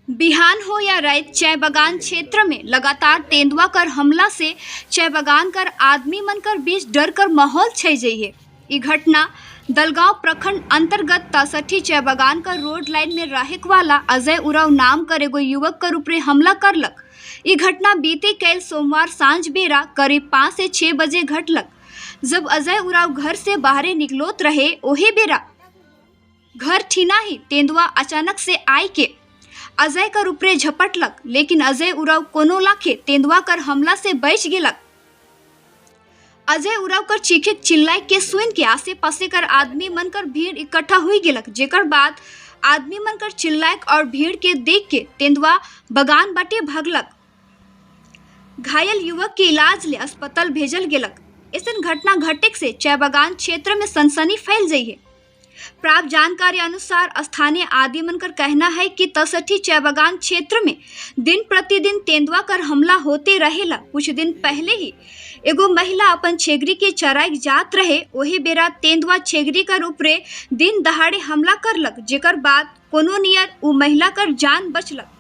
बिहान हो या रात, चाय बागान क्षेत्र में लगातार तेंदुआ कर हमला से चाय बागान कर आदमी मन कर बीच डर कर माहौल छई जई है। ये घटना दलगांव प्रखंड अंतर्गत तासठी चाय बागान कर रोड लाइन में राहेक वाला अजय उराव नाम कर एगो युवक कर ऊपरे हमला करलक। ये घटना बीते कैल सोमवार सांझ बेरा करीब 5 से 6 बजे घटलक, जब अजय उराव घर से बाहरे निकलोत रहे। ओहे बेरा घर ठिना ही तेंदुआ अचानक से आय के अजय कर ऊपरे झपटलक, लेकिन अजय उराव कोनो लाखे तेंदुआ कर हमला से बच गेलक। अजय उराव कर चीखे चिल्लाए के सुन के आसे पासे कर आदमी मन कर भीड़ इकट्ठा हुई गेलक, जेकर बाद आदमी मन कर चिल्लाए और भीड़ के देख के तेंदुआ बगान बाटे भगलक। घायल युवक के इलाज ले अस्पताल भेजल गेलक। ऐसन घटना घटेक से चाय बागान क्षेत्र में सनसनी फैल गई है। प्राप्त जानकारी अनुसार स्थानीय आदमी मन कर कहना है कि तसठी चाय बागान क्षेत्र में दिन प्रतिदिन तेंदुआ कर हमला होते रहेला। कुछ दिन पहले ही एगो महिला अपन छेगरी के चराई जात रहे, वही बेरा तेंदुआ छेगरी कर ऊपरे दिन दहाड़े हमला करलक, जेकर बाद कोनो नियर उ महिला कर जान बचलक।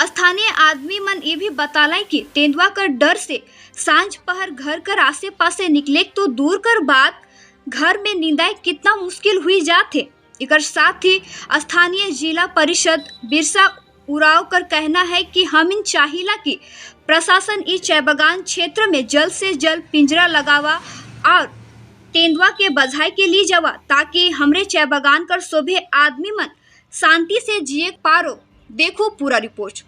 स्थानीय आदमी मन ये भी बतालाई कि तेंदुआ कर डर से सांझ पहर घर कर आसे पासे निकले तो दूर कर बात, घर में निंदाई कितना मुश्किल हुई जाते। इकर साथ ही स्थानीय जिला परिषद बिरसा उराव कर कहना है कि हम इन चाहिला कि प्रशासन इस चाय बागान क्षेत्र में जल्द से जल्द पिंजरा लगावा और तेंदुआ के बझाई के ली जावा, ताकि हमरे चाय बागान कर शोभे आदमी मन शांति से जिए पारो। देखो पूरा रिपोर्ट।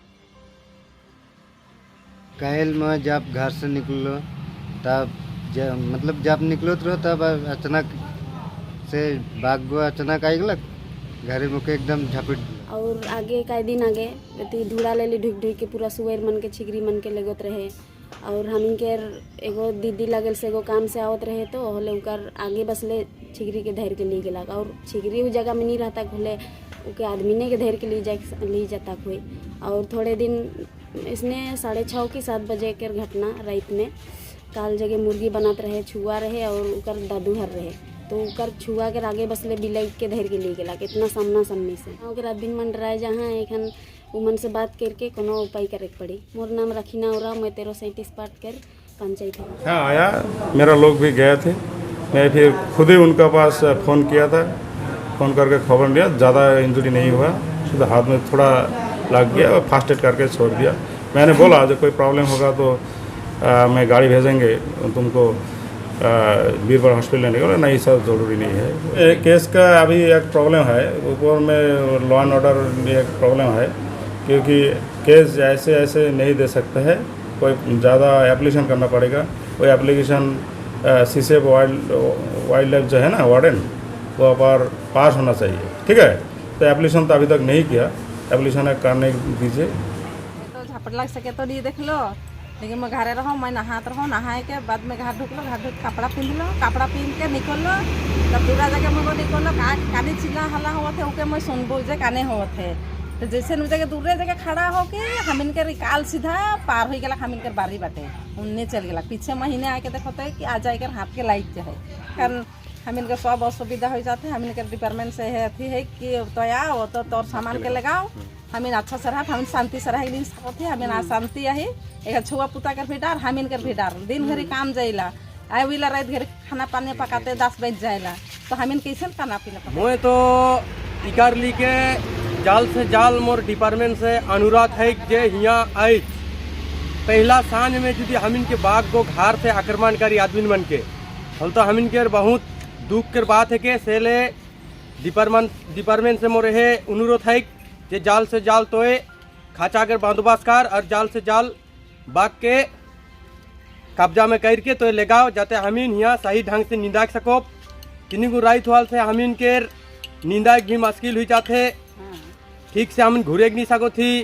कायल में जब घर से निकलो तब मतलब जब निकलो रहो, तब अचानक से बाघ गो अचानक आई गलक, घरे मुके एकदम झपट दिलक। और आगे कई दिन आगे अथी धूरा लेली ढुक ढुक के पूरा सुअर मन के, छिगरी मन के लगत रहे। और हमिन के एगो दीदी लगल से एगो काम से आवत रहे, तो होले उकर आगे बसले छिगरी के धर के ली गेलक। और छिगरी उ जगह में नहीं रहता, होले उके आदमी ने के धर के ली जाए ली जाता कोई। और थोड़े दिन इसने 6:30 की 7 बजे के घटना रात में काल जगह मुर्गी बनात रहे, छुआ रहे और उकर दादू हर रहे, तो उकर छुआ के आगे बसले बिलई के धर के ले गेलक, इतना सामना सामनी से। गाँव के आदमी मन डराए जहाँ एखन उमन से बात करके कोनो उपाय करे के पड़ी। मोर नाम रखीना उराव, मैं 1337 पार्ट कर पंचायत हूँ। हाँ, आया, मेरा लोग भी गए थे। मैं फिर खुद ही उनका पास फ़ोन किया था। फ़ोन करके खबर लिया। ज़्यादा इंजरी नहीं हुआ, सीधा हाथ में थोड़ा लग गया और फास्ट एड करके छोड़ दिया। मैंने बोला जो कोई प्रॉब्लम होगा तो मैं गाड़ी भेजेंगे तुमको बीरपाड़ा हॉस्पिटल लेने के। बोला, नहीं सर, ज़रूरी नहीं है। एक केस का अभी एक प्रॉब्लम है, ऊपर में लॉ एंड ऑर्डर एक प्रॉब्लम है, क्योंकि केस ऐसे ऐसे नहीं दे सकते हैं। कोई ज़्यादा एप्लीकेशन करना पड़ेगा। वो एप्लीकेशन सी वाइल्ड वाइल्ड लाइफ जो है ना, वार्डन, वो पर पास होना चाहिए, ठीक है? तो एप्लीकेशन तो अभी तक नहीं किया। एप्लीकेशन करने दीजिए। तो झपट लग सके तो नहीं देख लो, लेकिन मैं घरे रहो, मैं नहात रहो। नहाए के बाद में घर ढुकलो, घर ढुक कपड़ा पिंधलो, कपड़ा पिंध के निकलो, तब दूरा जगह में निकलो, का काने चिल्ला हल्ला होत है, ओके मैं सुनबो जे काने होत है। तो जैसे नु जगह दूसरे जगह खड़ा होके हमिन के रिकाल सीधा पार हो गेला, हमिन के बारी बाटे उन्ने चल गेला। पीछे महीने आके देखो तो कि आ जाए कर हाथ के लाइट है, कारण हमिन के सब असुविधा हो जाते। हमिन के डिपार्टमेंट से है अथी है कि तो आओ तो तोर सामान के लगाओ, हमिन अच्छा से रह, हमिन शांति से रह नहीं सकत है। हमिन अशांति आही एक छुआ पुता कर भी डर, हमिन कर भी डर। दिन भरी काम जाइला, आए विला रात घर खाना पानी पकाते 10 बज जाइला, तो हमिन कैसे खाना पीना पका? मैं तो इकार ली के जाल से जाल मोर डिपार्टमेंट से अनुरोध है जे हिया आई पहला सांझ में यदि हमिन के बाघ को घार से आक्रमण करी आदमी मन के हल, तो हमिन के बहुत दुख के बात है के सेले डिपार्टमेंट डिपार्टमेंट से मोर हे अनुरोध है जे जाल से जाल तोए खाचा कर बंदोबस्त कर और जाल से जाल बाघ के कब्जा में करके तो लगाओ, जाते हमिन हिया सही ढंग से निंदा सको। किन्हीं को रात हुआल से हमिन के निंदा भी मुश्किल हुई जाते। ठीक से हमिन घूरे नहीं सको थी,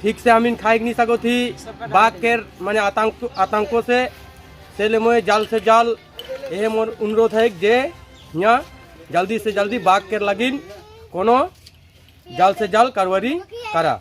ठीक से हमिन खाए नहीं सको थी बाघ के माने आतंक आतंकों से। से मोए जाल से जाल ये मोर अनुरोध है जे यहाँ जल्दी से जल्दी बाघ के लगिन कोनो जाल से जाल कार्रवाई करा।